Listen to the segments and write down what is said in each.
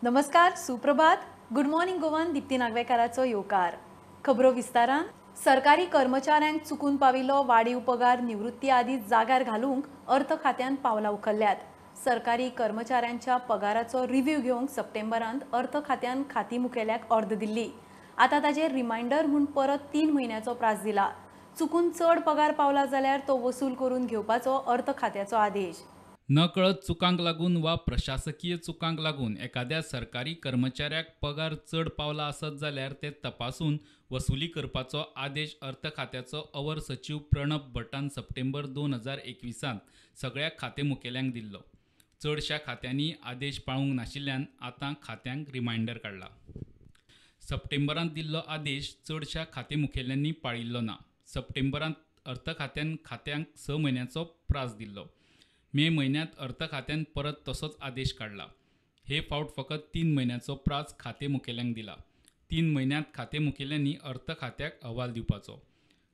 नमस्कार, सुप्रभात. Good morning गोवान दीप्ती नागवेकाराचो येवकार. खबरो विस्तारान. सरकारी कर्मचाऱ्यांक चुकून पाविल्लो वाडीव पगार निवृत्ती आदी जाग्यार घालूंक अर्थ खात्यान पावलां उखल्ल्यात. सरकारी कर्मचाऱ्यांच्या पगाराचो रिव्ह्यू घेवंक सप्टेंबरांत अर्थ खात्यान खाती मुखेल्याक ऑर्द दिल्ली. आतां ताजेर रिमायंडर म्हूण परत 3 म्हयन्याचो प्रास दिला. चुकून चड पगार पावला जाल्यार तो वसूल करून घेवपाचो अर्थ खात्याचो आदेश. नकळत चुकांक लागून वा प्रशासकीय चुकांक लागून एखाद्या सरकारी कर्मचाऱ्याक पगार चड पावला आसत जाल्यार ते तपासून वसुली करपाचो आदेश अर्थ खात्याचो अवर सचीव प्रणब भट्टान सप्टेंबर 2021 सगळ्या खाते मुखेल्यांक दिल्लो. चडशा खात्यांनी आदेश पाळूंक नाशिल्ल्यान आतां खात्यांक रिमायंडर काडला. सप्टेंबरांत दिल्लो आदेश चडशा खाते मुखेल्यांनी पाळिल्लो ना. सप्टेंबरांत अर्थ खात्यान खात्यांक 6 म्हयन्याचो प्रास दिल्लो. मे म्हयन्यांत अर्थ खात्यान परत तसोच आदेश काडला. हे फावट फकत 3 म्हयन्याचो प्रास खाते मुखेल्यांक दिला. 3 म्हयन्यांत खाते मुखेल्यांनी अर्थ खात्याक अहवाल दिवपाचो.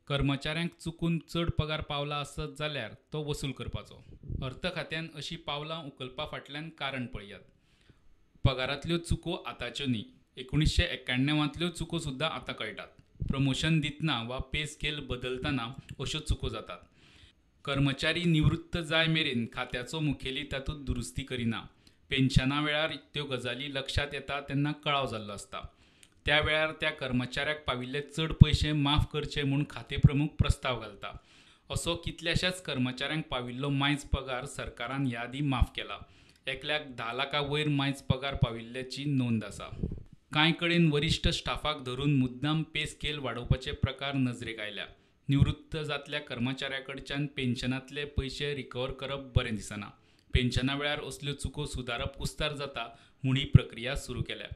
कर्मचाऱ्यांक चुकून चड पगार पावला आसत जाल्यार तो वसूल करपाचो. अर्थ खात्यान अशी पावलां उखलपा फाटल्यान कारण पळयात. पगारांतल्यो चुको आतांच्यो न्ही, 1991 चुको सुद्दां आतां कळटात. प्रमोशन दितना वा पे स्केल बदलतना अश्यो चुको जातात. कर्मचारी निवृत्त जाय मेरेन खात्याचो मुखेली तातूंत दुरुस्ती करिना. पेन्शना वेळार त्यो गजाली लक्षांत येता तेन्ना कळाव जाल्लो आसता. त्या वेळार त्या कर्मचाऱ्याक पाविल्ले चड पयशे माफ करचे म्हूण खाते प्रमुख प्रस्ताव घालता. असो कितल्याशाच कर्मचाऱ्यांक पाविल्लो मायज पगार सरकारान ह्या आदीं माफ केला. एकल्याक 10 लाखां वयर मायज पगार पाविल्ल्याची नोंद आसा. कांय कडेन वरिश्ठ स्टाफाक धरून मुद्दाम पे स्केल वाडोवपाचे प्रकार नजरेक आयल्या. निवृत्त जातल्या कर्मचाऱ्या कडच्यान पेन्शनांतले पयशे रिकवर करप बरें दिसना. पेन्शना वेळार असल्यो चुको सुदारप कुस्तार जाता म्हूण ही प्रक्रिया सुरू केल्या.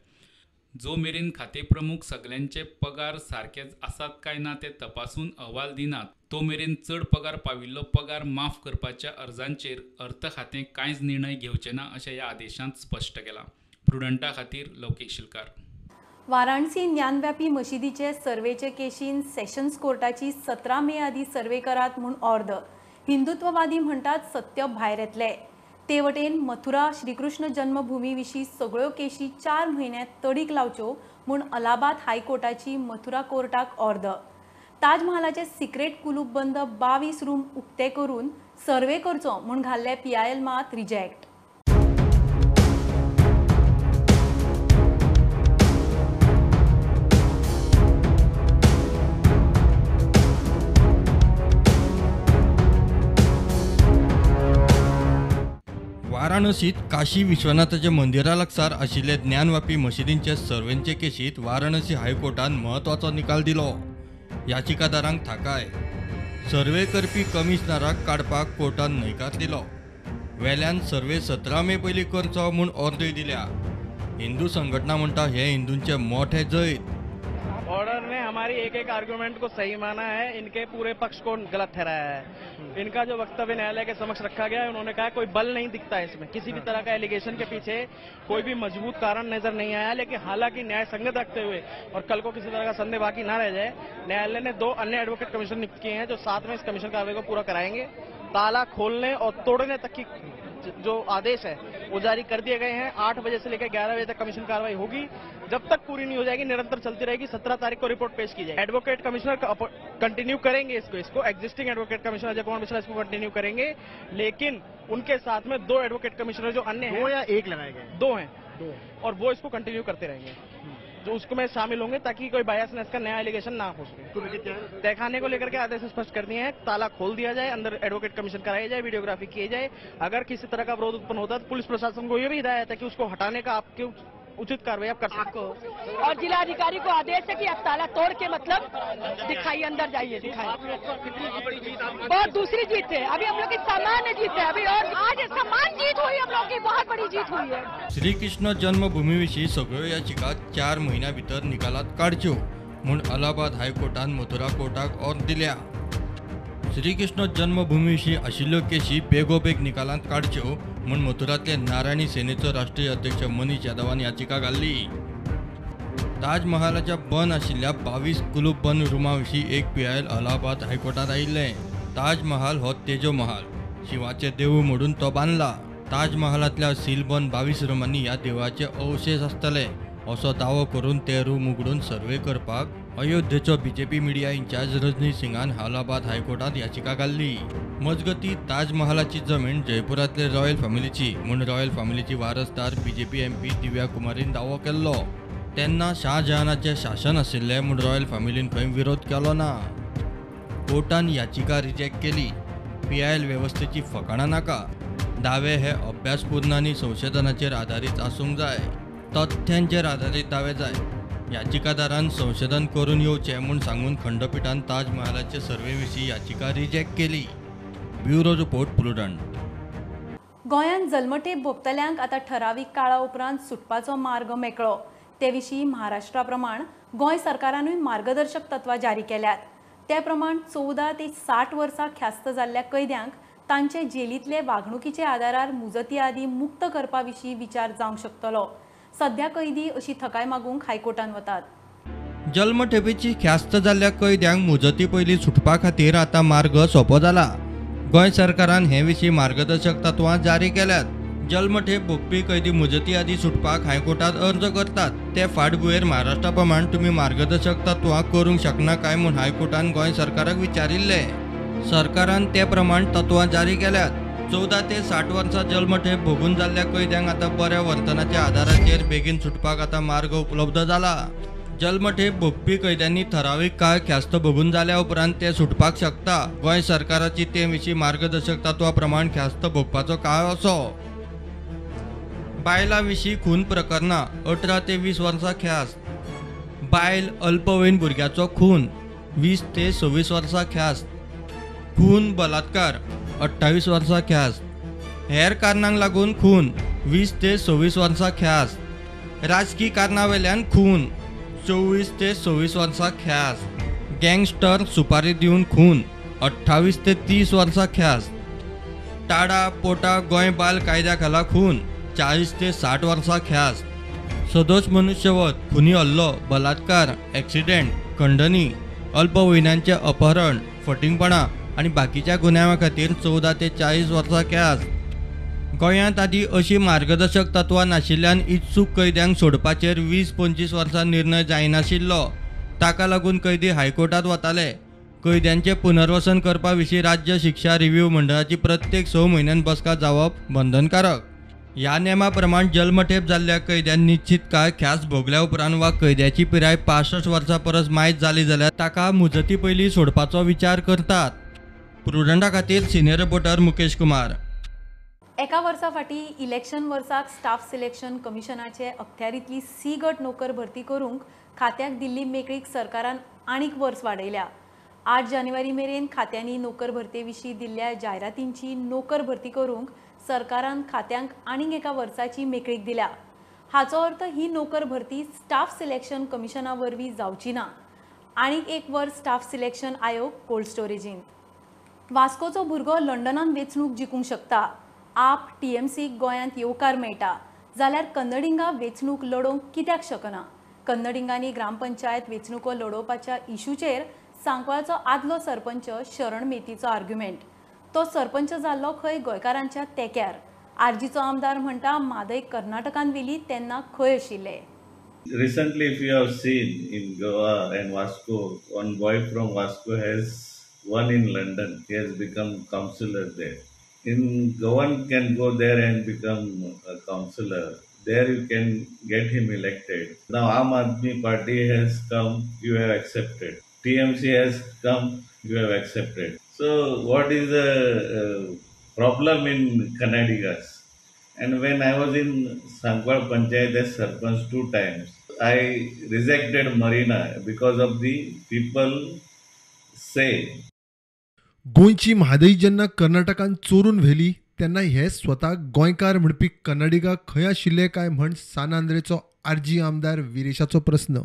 जो मेरेन खाते प्रमुख सगल्यांचे पगार सारकेच आसात काय ना ते तपासून अहवाल दिनात तो मेरेन चड पगार पाविल्लो पगार माफ करपाच्या अर्जांचेर अर्थ खातें कांयच निर्णय घेवचें ना अशें ह्या आदेशांत स्पश्ट केलां. प्रुडंटा खातीर लौकीक शिलकार. वाराणसी ज्ञानव्यापी मशिदीचे सर्वेचे केशीन सेशन्स कोर्टाची 17 मे आदी सर्वे करात म्हूण ऑर्द. हिंदुत्ववादी म्हणटात सत्य भायर येतले. ते वटेन मथुरा श्रीकृष्ण जन्मभूमी विशीं सगळ्यो केशी 4 म्हयन्यांत तडीक लावच्यो म्हूण अलाहाबाद हायकोर्टाची मथुरा कोर्टाक ऑर्द. ताजमहालाचे सिक्रेट कुलूप बंद 22 रूम उक्ते करून सर्वे करचो म्हूण घाल्ले PIL मात रिजेक्ट. वाराणसीत काशी विश्वनाथाच्या मंदिरा लागसार आशिल्ले ज्ञानवापी मशिदींचे सर्वेंचे केशीत वाराणसी हायकोर्टान म्हत्वाचो निकाल दिलो. याचिकादारांक थाकाय. सर्वे करपी कमिशनराक काडपाक कोर्टान न्हयकार दिलो. वेल्यान सर्वे 17 मे पयलीं करचो म्हूण ऑर्दय दिल्या. हिंदू संघटना म्हणटा हे हिंदूंचे मोठे जैत. ऑर्डर ने हमारी एक एक आर्गुमेंट को सही माना है, इनके पूरे पक्ष को गलत ठहराया है. इनका जो वक्तव्य न्यायालय के समक्ष रखा गया है, उन्होंने कहा कोई बल नहीं दिखता है इसमें, किसी भी तरह का एलिगेशन के पीछे कोई भी मजबूत कारण नजर नहीं आया. लेकिन हालांकि न्याय संगत रखते हुए और कल को किसी तरह का संदेह बाकी ना रह जाए, न्यायालय ने 2 अन्य एडवोकेट कमीशन नियुक्त किए हैं जो साथ में इस कमीशन कार्रवाई को पूरा कराएंगे. ताला खोलने और तोड़ने तक की जो आदेश है वो जारी कर दिए गए हैं. 8 बजे से लेकर 11 बजे तक कमीशन कार्रवाई होगी. जब तक पूरी नहीं हो जाएगी निरंतर चलती रहेगी. 17 तारीख को रिपोर्ट पेश की जाएगी. एडवोकेट कमिश्नर कंटिन्यू करेंगे इसको existing advocate commissioner Ajay Kumar Mishra इसको कंटिन्यू करेंगे, लेकिन उनके साथ में 2 एडवोकेट कमिश्नर जो अन्य हैं, 2 या 1 लगाए गए, 2 हैं और वो इसको कंटिन्यू करते रहेंगे, जो उसको में शामिल होंगे ताकि कोई बायसनेस का नया एलिगेशन ना हो सके. तहखाने को लेकर के आदेश स्पष्ट कर दिए हैं, ताला खोल दिया जाए, अंदर एडवोकेट कमीशन कराया जाए, वीडियोग्राफी की जाए. अगर किसी तरह का विरोध उत्पन्न होता है तो पुलिस प्रशासन को यह भी हिदायत है कि उसको हटाने का आपके उचित कार्रवाई आप कर सकते हो. और जिला अधिकारी को आदेश है कि आप ताला तोड़ के मतलब दिखाइए, अंदर जाइए, दिखाइए. बहुत दूसरी जीत है, अभी हम लोग की सामान्य जीत है, अभी और आज समान जीत हुई हम लोग की, बहुत बड़ी जीत हुई है. श्रीकृष्ण जन्मभूमी विशीं सगळ्यो याचिका 4 म्हयन्या भितर निकालात काडच्यो म्हूण अलाहाबाद हायकोर्टान मथुरा कोर्टाक ऑर्द दिल्या. श्रीकृष्ण जन्मभूमी विशीं आशिल्ल्यो केशी बेगोबेग निकालांत काडच्यो म्हूण मथुरांतले नारायणी सेनेचो राष्ट्रीय अध्यक्ष मनीष यादवान याचिका घाल्ली. ताजमहालाच्या बंद आशिल्ल्या 22 कुलूप बंद रुमा विशीं एक PIL Allahabad हायकोर्टांत आयिल्लें. ताजमहाल हो तेजो महाल, शिवाचें देवूळ म्हणून तो बांदला. ताजमहालांतल्या सीलबंद 22 रुमांनी ह्या देवळाचे अवशेष आसतले असो दावो करून ते रूम उगडून सर्वे करपाक अयोध्येचो बीजेपी मिडिया इन्चार्ज रजनी सिंगान अलाहाबाद हायकोर्टात याचिका घाल्ली. मजगती ताजमहालाची जमीन जयपुरांतले रॉयल फॅमिलीची म्हूण रॉयल फॅमिलीची वारसदार बीजेपी एमपी दिव्या कुमारीन दावो केल्लो. तेन्ना शाहजहानाचें शासन आशिल्लें म्हूण रॉयल फॅमिलीन खंय विरोध केलो ना. कोर्टान याचिका रिजेक्ट केली. पीआयएल वेवस्थेची फकाणां नाका, दावे हे अभ्यासपूर्ण आनी संशोधनाचेर आदारीत आसूंक जाय, तथ्यांचेर आदारीत दावे जाय. याचिकादारान संशोधन करून येवचें म्हूण सांगून खंडपीठान ताजमहालाचे सर्वे विशीं याचिका रिजेक्ट केली. Bureau report, Prudent. गोंयांत जल्मठेप भोगतल्यांक आतां ठरावीक काळा उपरांत सुटपाचो मार्ग मेकळो. ते विशीं महाराष्ट्रा प्रमाण गोंय सरकारानूय मार्गदर्शक तत्वां जारी केल्यात. ते प्रमाण 14 ते 60 वर्सां ख्यास्त जाल्ल्या कैद्यांक तांचे जेलींतले वागणुकीचे आदारार मुजती आदीं मुक्त करपा विशीं विचार जावंक शकतलो. सध्या कैदी अशी थकाय मागूंक हायकोर्टान वतात. जल्मठेपेची ख्यास्त जाल्ल्या कैद्यांक मुजती पयलीं सुटपा खातीर आतां मार्ग सोंपो जाला. गोंय सरकारान हे विशीं मार्गदर्शक तत्वां जारी केल्यात. जल्मठेप भोगपी कैदी मुजती आदीं सुटपाक हायकोर्टात अर्ज करतात. ते फाटभुंयेर महाराष्ट्रा प्रमाण तुमी मार्गदर्शक तत्वां करूंक शकना काय म्हूण हायकोर्टान गोंय सरकाराक विचारिल्लें. सरकारान ते प्रमाण तत्वां जारी केल्यात. 14 ते 60 वर्सां जल्मठेप भोगून जाल्ल्या कैद्यांक आतां बऱ्या वर्तनाच्या आदाराचेर बेगीन सुटपाक आतां मार्ग उपलब्ध जाला. जल्मठेप भोगपी कैद्यांनी ठरावीक काळ ख्यास्त भोगून जाल्या उपरांत ते सुटपाक शकता. गोंय सरकाराची ते विशीं मार्गदर्शक तत्वा प्रमाण ख्यास्त भोगपाचो काळ असो: बायलां विशीं खून प्रकरणां 18 ते 20 वर्सां ख्यास्त, बायल अल्पवयीन भुरग्याचो खून 20 ते 26 वर्सां ख्यास्त, खून बलात्कार 28 वर्सां ख्यास्त, हेर कारणांक लागून खून 20 ते 26 वर्सां ख्यास्त, राजकी कारणां वेल्यान खून 24 ते 26 वर्सां ख्यास्त, गँगस्टर सुपारी दिवन खून 28 ते 30 वर्सां ख्यास्त, टाडा पोटा गोंय बाल कायद्या खाला खून 40 ते 60 वर्सां ख्यास्त, सदोष मनुष्यवध, खुनी हल्लो, बलात्कार, एक्सिडेंट, खंडणी, अल्पवयीनांचें अपहरण, फटींगपणां आनी बाकीच्या गुन्यांवा खातीर 14 ते 40 वर्सां ख्यास्त. गोंयांत आदीं अशी मार्गदर्शक तत्वां नाशिल्ल्यान इत्सूक कैद्यांक सोडपाचेर 20-25 वर्सां निर्णय जायनाशिल्लो. ताका लागून कैदी हायकोर्टात वताले. कैद्यांचें पुनर्वसन करपा विशीं राज्य शिक्षा रिव्यू मंडळाची प्रत्येक 6 म्हयन्यान बसका जावप बंधनकारक. ह्या नेमा प्रमाण जल्मठेप जाल्ल्या कैद्यान निश्चित काळ ख्यास्त भोगल्या उपरांत वा कैद्याची पिराय 65 वर्सां परस मायज जाली जाल्यार ताका मुजती पयलीं सोडपाचो विचार करतात. प्रुडंटा खातीर सिनियर रिपोर्टर मुकेश कुमार. एका वर्सा फाटीं इलेक्शन वर्साक स्टाफ सिलेक्शन कमिशनाचे अखत्यारींतली सी गट नोकर भरती करूंक खात्याक दिल्ली मेकळीक सरकारान आनीक वर्स वाडयल्या. 8 जानेवारी मेरेन खात्यांनी नोकर भरते विशीं दिल्ल्या जायरातींची नोकर भरती करूंक सरकारान खात्यांक आनीक एका वर्साची मेकळीक दिल्या. हाचो अर्थ ही नोकर भरती स्टाफ सिलेक्शन कमिशना वरवीं जावची ना. आनीक एक वर्स स्टाफ सिलेक्शन आयोग कोल्ड स्टोरेजींत. वास्कोचो भुरगो लंडनान वेंचणूक जिखूंक शकता. आप टीएमसीक गोंयांत येवकार मेळटा जाल्यार कन्नडिंगा वेंचणूक लडोवंक कित्याक शकना? कन्नडिंगांनी ग्रामपंचायत वेंचणुको लडोवपाच्या इशूचेर सांकवाळचो आदलो सरपंच शरण मेतीचो आर्ग्युमेंट. तो सरपंच जाल्लो खंय गोंयकारांच्या तेक्यार. आरजीचो आमदार म्हणटा म्हादय कर्नाटकान व्हेली तेन्ना खंय आशिल्ले? Recently, if you have seen in Goa and Vasco, one boy from Vasco has won in London. He has become councillor there. In Goan can go there and become a councillor. There you can get him elected. Now Aam Aadmi Party has come, you have accepted. TMC has come, you have accepted. So what is the problem in Kannadigas? And when I was in Sankwal Panchayat as Sarpanch 2 times, I rejected Marina because of the people say. गोंयची म्हादई जेन्ना कर्नाटकान चोरून व्हेली तेन्ना हे स्वता गोंयकार म्हणपी कन्नडिगा खंय आशिल्ले काय म्हण सान आंद्रेचो आरजी आमदार विरेशाचो प्रस्न.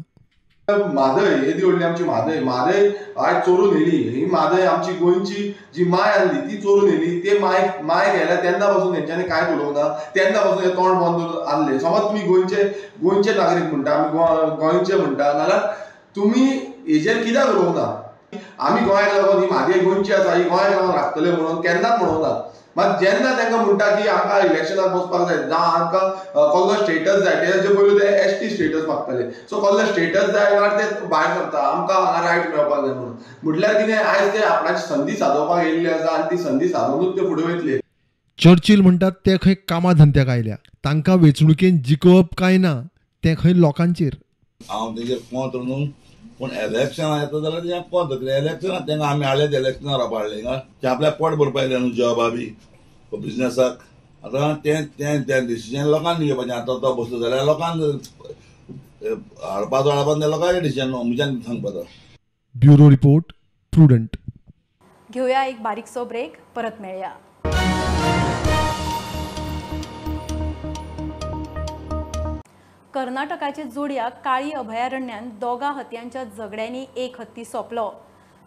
म्हादय येदी व्हडली आमची म्हादय, म्हादय आयज चोरून व्हेली. ही म्हादय आमची गोंयची जी my आसली ती चोरून व्हेली. ते my my गेल्या तेन्ना पासून तेंच्यांनी कांयच उलोवंक ना, तेन्ना पासून हे तोंड बंद दवरून आसले. समज तुमी गोंयचे गोंयचे नागरीक म्हणटा, आमी गोंयचे म्हणटा, नाल्यार तुमी हेजेर कित्याक उलोवंक ना? आमी गोंयाक लागून ही म्हादय गोंयची आसा, ही गोंयाक लागून राखतले म्हणून केन्नाच म्हणूंक ना. मात जेन्ना तांकां म्हणटा की आमकां इलेक्शनाक वचपाक जाय, जावं आमकां कसलो स्टेटस जाय, तेजे पयलू ते एसटी स्टेटस मागताले. सो कसलो स्टेटस जाय जाल्यार ते भायर सरता, आमकां हांगा रायट मेळपाक जाय म्हणून. म्हटल्यार कितें, आयज ते आपणाची संदी सादोवपाक येयल्ले आसा आनी ती संदी सादोवनूच ते फुडें वयतले. चर्चिल म्हणटात ते खंय कामा धंद्याक आयल्या, तांकां वेंचणुकेन जिखोवप काय ना तें खंय लोकांचेर. हांव तेजेर कोंत्र न्हू, पूण इलेक्शनां येता जाल्यार तें कोंत इलेक्शनां तांकां आमी हाडले, इलेक्शनां रावपा हाडले हिंगा ते आपल्याक पोट भरपा येयले न्हू जॉबा बी बिजनसाक. आतां तें तें तें डिसिजन लोकांनी घेवपाचें. आतां तो बसलो जाल्यार लोकांक हाडपाचो हाडपाचो तें लोकांचें डिसिजन न्हू, म्हज्यान सांगपाचो. Bureau report, Prudent. घेवया एक बारीकसो ब्रेक, परत मेळया. कर्नाटकाचे जोडया काळी अभयारण्यान दोगा हतयांच्या झगड्यांनी एक हत्ती सोंपलो.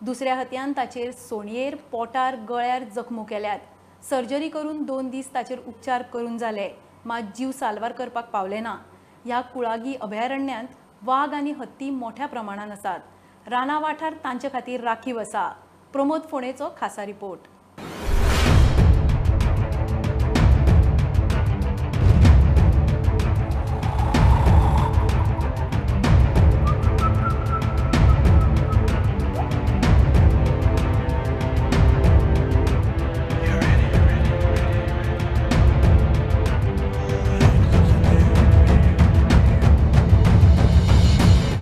दुसऱ्या हतयान ताचेर सोणयेर, पोटार, गळ्यार जखमो केल्यात. सर्जरी करून 2 दीस ताचेर उपचार करून जाले, मात जीव साल्वार करपाक पावले ना. ह्या कुळागी अभयारण्यांत वाग आनी हत्ती मोठ्या प्रमाणान आसात. राना वाठार तांचे खातीर राखीव आसा. प्रमोद फोंडेचो खासा रिपोर्ट.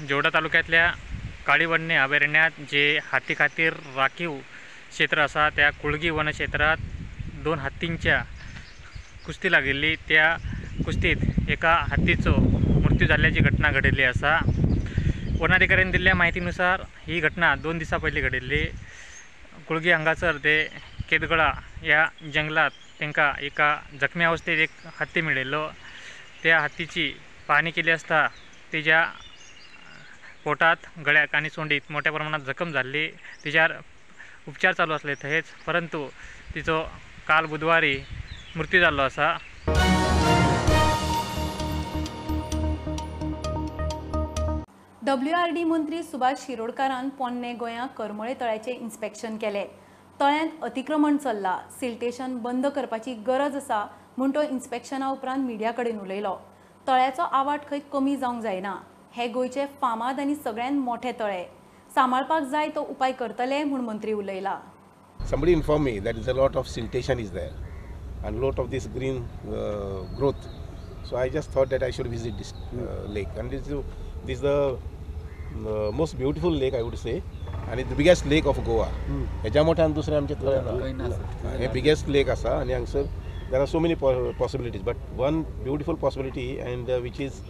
जोडा तालुक्यातल्या काळीवन्य अभयारण्यात जे हाती खातीर राखीव क्षेत्र आसा त्या कुळगी वनक्षेत्रात 2 हत्तींच्या कुस्ती लागिल्ली. त्या कुस्तीत एका हत्तीचो मृत्यू जाल्ल्याची घटना घडिल्ली आसा. वनाधिकाऱ्यांनी दिल्ल्या माहितीनुसार ही घटना 2 दिसां पयलीं घडिल्ली. कुळगी हांगासर ते केदगळा ह्या जंगलात तांकां एका जखमी अवस्थेत एक हत्ती मेळिल्लो. त्या हत्तीची पाहणी केली आसता तेज्या पोटात, गळ्याक आनी सोंडीत मोठ्या प्रमाणात जखम जाल्ली. तिच्यार उपचार चालू आसले थंयच, परंतु तिचो काल बुधवारी मृत्यू जाल्लो आसा. WRD मंत्री सुभाष शिरोडकारान पोन्ने गोंया करमळे तळ्याचें इन्स्पेक्शन केलें. तळ्यांत अतिक्रमण चल्ला, सिल्टेशन बंद करपाची गरज आसा म्हूण तो इन्स्पेक्शना उपरांत मिडिया कडेन उलयलो. तळ्याचो आवाट खंय कमी जावंक जायना. हे गोंयचे फामाद आनी सगळ्यांत मोठे तळे सांबाळपाक जाय तो उपाय करतले म्हूण मंत्री उलयला. Somebody informed me that is a lot of siltation is there and lot of this green growth. So I just thought that I should visit this lake, and this is the most beautiful lake I would say, and it's the biggest lake of Goa. हेज्या मोठ्यान दुसरें आमचें तळें ना. हे biggest lake आसा आनी हांगसर there are so many possibilities, but one beautiful possibility and which is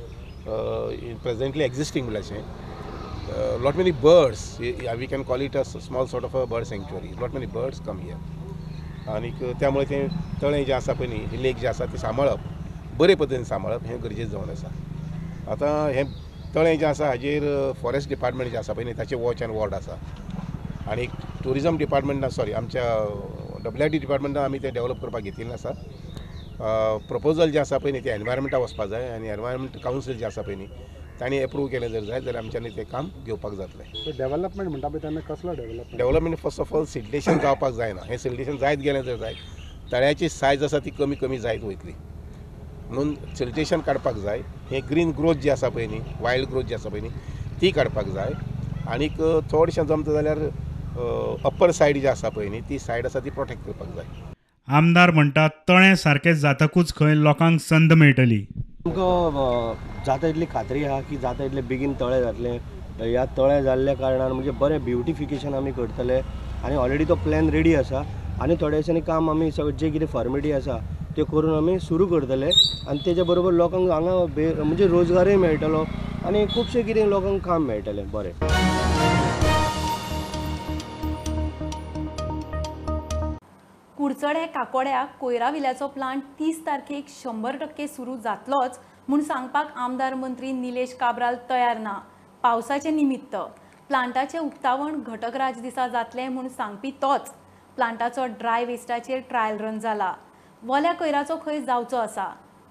presently existing म्हणल्यार lot many birds, we can call it a small sort of a bird sanctuary. Lot many birds come here. आनीक त्यामुळे तें तळें जें आसा पळय न्ही, लेक जें आसा तें सांबाळप, बरे पद्दतीन सांबाळप हें गरजेचें जावन आसा. आतां हें तळें जें आसा हाजेर फॉरेस्ट डिपार्टमेंट जें आसा पळय न्ही ताचें वॉच एंड वॉर्ड आसा, आनी ट्युरिजम डिपार्टमेंटान, सॉरी, आमच्या WRD डिपार्टमेंटान आमी तें डेवलप करपाक घेतिल्लें आसा. प्रपोजल जें आसा पळय न्ही तें एनवायरमेंटाक वचपा जाय आनी एनवायरमेंट कावन्सील जें आसा पळय न्ही तांणी एप्रूव केलें जर जाय जाल्यार आमच्यांनी तें काम घेवपाक जातलें. डेवलपमेंट म्हणटा पळय तेन्ना कसलो development? Development first of all siltation जावपाक जायना. हें सिल्टेशन जायत गेलें जर जायत तळ्याची सायज आसा ती कमी कमी जायत वयतली, म्हणून सिल्टेशन काडपाक जाय. हें ग्रीन ग्रोथ जी आसा पळय न्ही, वायल्ड ग्रोथ जी आसा पळय न्ही ती काडपाक जाय. आनीक थोडशें जमता जाल्यार अप्पर सायड जी आसा पळय न्ही ती सायड आसा ती प्रोटेक्ट करपाक जाय. आमदार म्हणटात तळें सारकें जातकूच खंय लोकांक संद मेळटली. आमकां जाता इतली खात्री आहा की जाता इतले बेगीन तळें जातलें. ह्या तळें जाल्ल्या कारणान म्हणजे बरें ब्युटिफिकेशन आमी करतले आनी ऑलरेडी तो प्लॅन रेडी आसा आनी थोड्या दिसांनी काम आमी सगळें जे कितें फॉर्मेलिटी आसा त्यो करून आमी सुरू करतले आनी तेज्या बरोबर लोकांक हांगा म्हणजे रोजगारूय मेळटलो आनी खुबशें कितें लोकांक काम मेळटलें बरें. कुडचडे काकोड्या कोयरा विल्याचो प्लांट 30 तारखेक 100% सुरू जातलोच म्हूण सांगपाक आमदार मंत्री निलेश काब्राल तयार ना. पावसाचे निमित्त प्लांटाचें उक्तावण घटक राज दिसा जातलें म्हूण सांगपी तोच. प्लांटाचो ड्राय वेस्टाचेर ट्रायल रन जाला. वल्या कोयराचो खंय जावचो आसा.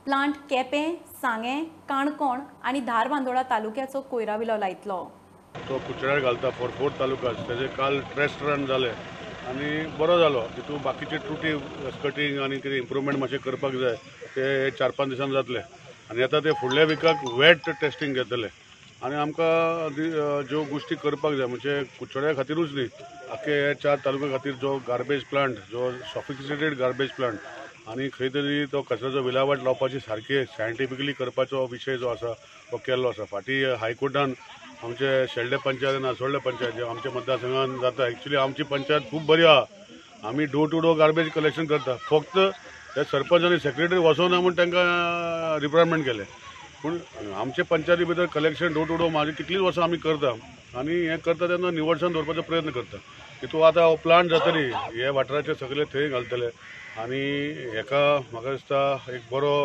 प्लांट केपें, सांगें, काणकोण आनी धारबांदोडा तालुक्याचो कोयरा विलो लायतलो. तो कुडचड्यार घालता फॉर 4 तालुकास. तेजे काल टेस्ट रन जाले. आनी बरो जालो. तितून बाकीचे त्रुटी कटींग आनी कितें इम्प्रुवमेंट मातशें करपाक जाय ते 4-5 दिसान जातले आनी आतां ते फुडल्या विकाक वेट टेस्टींग घेतले आनी आमकां ज्यो गोश्टी करपाक जाय म्हणजे कुडचड्या खातीरूच न्ही, आख्खे 4 तालुक्या खातीर जो गार्बेज प्लांट, जो सॉफिस्टिकेटेड गार्बेज प्लांट आनी खंय तरी तो कचऱ्याचो विलावाट लावपाची सारके सायंटिफिकली करपाचो विशय जो आसा तो केल्लो आसा. फाटीं हायकोर्टान आमचे शेल्डे पंचायत आनी आसोल्डे पंचायत जे आमच्या मतदारसंघान जाता, एक्चुली आमची पंचायत खूब बरी आहा, आमी door to door garbage collection करता, फक्त ते सरपंच आनी सेक्रेटरी वचोना म्हूण तांकां रिप्रायमेंट केलें. पूण आमचे पंचायती भितर कलेक्शन डोर टू डोर म्हाजी कितलींच वर्सां आमी करता आनी हें करता तेन्ना निवळसाण दवरपाचो प्रयत्न करता. तितून आतां हो प्लांट जातली हे वाठाराचे सगळे थंय घालतले आनी हेका म्हाका दिसता एक बरो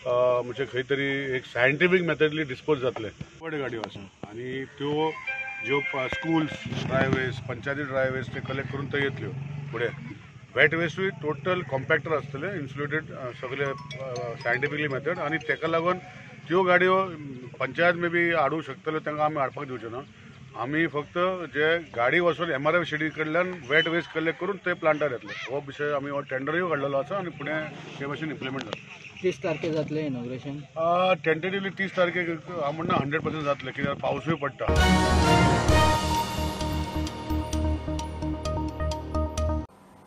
म्हणजे खंय तरी एक सायंटिफीक मेथडली डिस्पोज जातले. व्हड गाडयो आसा आनी त्यो ज्यो स्कुल्स ड्राय वेस्ट, पंचायती ड्राय वेस्ट ते कलेक्ट करून थंय येतल्यो. फुडें वेट वेस्टूय टोटल कॉम्पॅक्टर आसतले, इन्सुलेटेड सगळे सायंटिफिकली मेथड आनी तेका लागून त्यो गाडयो पंचायत मे बी हाडूंक शकतल्यो, तांकां आमी हाडपाक दिवच्यो ना. आमी फक्त जे गाडी वचून MRF शेडी कडल्यान वेट वेस्ट कलेक्ट करून ते प्लांटार येतले. हो विशय आमी हो टेंडरूय काडलेलो आसा आनी फुडें ते भाशेन इम्प्लिमेंट जातले. 30 तारखेर जातलें इनॉग्रेशन? टेंटेटिवली 30 तारखेक हांव म्हणना 100% जातलें, कित्याक पावसूय पडटा.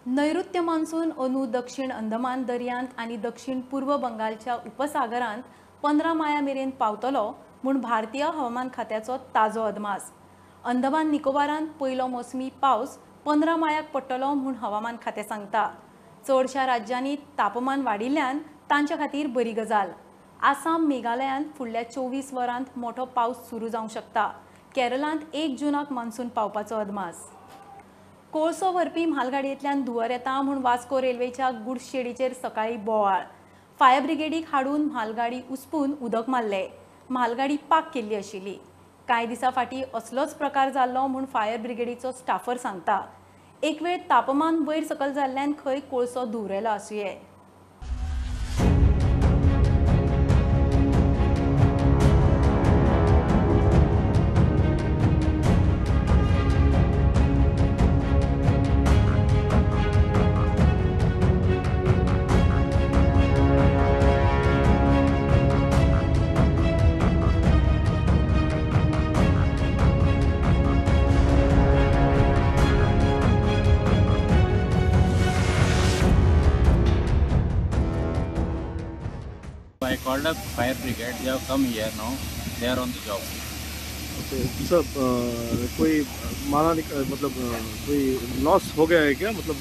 नैऋत्य मान्सून अंदू दक्षिण अंदमान दर्यांत आनी दक्षिण पूर्व बंगालच्या उपसागरांत 15 माया मेरेन पावतलो म्हूण भारतीय हवामान खात्याचो ताजो अदमास. अंदमान निकोबारांत पयलो मोसमी पावस 15 मायाक पडटलो म्हूण हवामान खातें सांगता. चडशा राज्यांनी तापमान वाडिल्ल्यान तांच्या खातीर बरी गजाल. आसाम, मेघालयांत फुडल्या 24 वरांत मोठो पावस सुरू जावंक शकता. केरळांत 1 जूनाक मान्सून पावपाचो अदमास. कोळसो व्हरपी म्हालगाडयेंतल्यान धुंवर येता म्हूण वास्को रेल्वेच्या गुड्स शेडीचेर सकाळीं बोवाळ. फायर ब्रिगेडीक हाडून म्हालगाडी उसपून उदक मारलें. म्हालगाडी पाक केल्ली आशिल्ली. कांय दिसां फाटीं असलोच प्रकार जाल्लो म्हूण फायर ब्रिगेडीचो स्टाफर सांगता. एक वेळ तापमान वयर सकयल जाल्ल्यान खंय कोळसो धुंवरेलो आसुये. I called up fire brigade. They have come here now. They are on the job. Okay, sir, कोई माला मतलब कोई लॉस हो गया है क्या? मतलब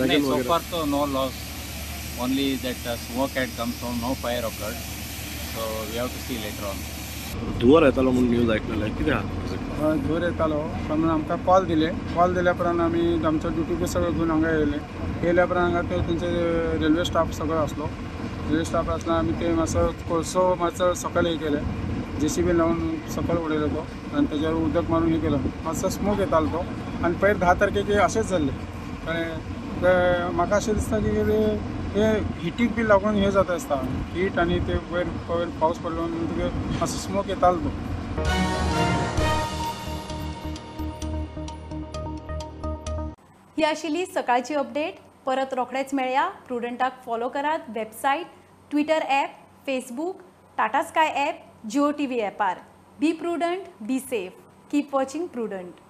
नहीं, so far तो no loss. Only that smoke had come, so no fire occurred. So we have to see later on. धुंवर येतालो म्हणून न्यूज आयकलें, कितें आहा? धुंवर येतालो म्हणून आमकां कॉल दिले. कॉल दिल्या उपरांत आमी आमचो ड्युटी सगळो घेवन हांगा येयले. येयल्या उपरांत हांगा ते तेंचे रेल्वे स्टाफ सगळो आसलो. रेल्वे स्टाफ आसतना आमी ते मातसो कोळसो मातसो सकयल हे केले, जेसीबी लावन सकयल उडयलो तो आनी तेजेर उदक मारून हे केलो. मातसो स्मोक येतालो तो. आनी पयर 10 तारखेक अशेंच जाल्लें. कळ्ळें, म्हाका अशें दिसता की कितें हे हिटीक बी लागून हें जाता आसता. हीट आनी ते वयर वयर पावस पडलो म्हणटकीर मातसो स्मोक येतालो तो. ही आशिल्ली सकाळची अपडेट. परत रोखडेच मेळया. प्रुडंटाक फॉलो करात website, Twitter app, Facebook, Tata Sky app, Jio TV ॲपार. Be prudent, be safe, keep watching Prudent.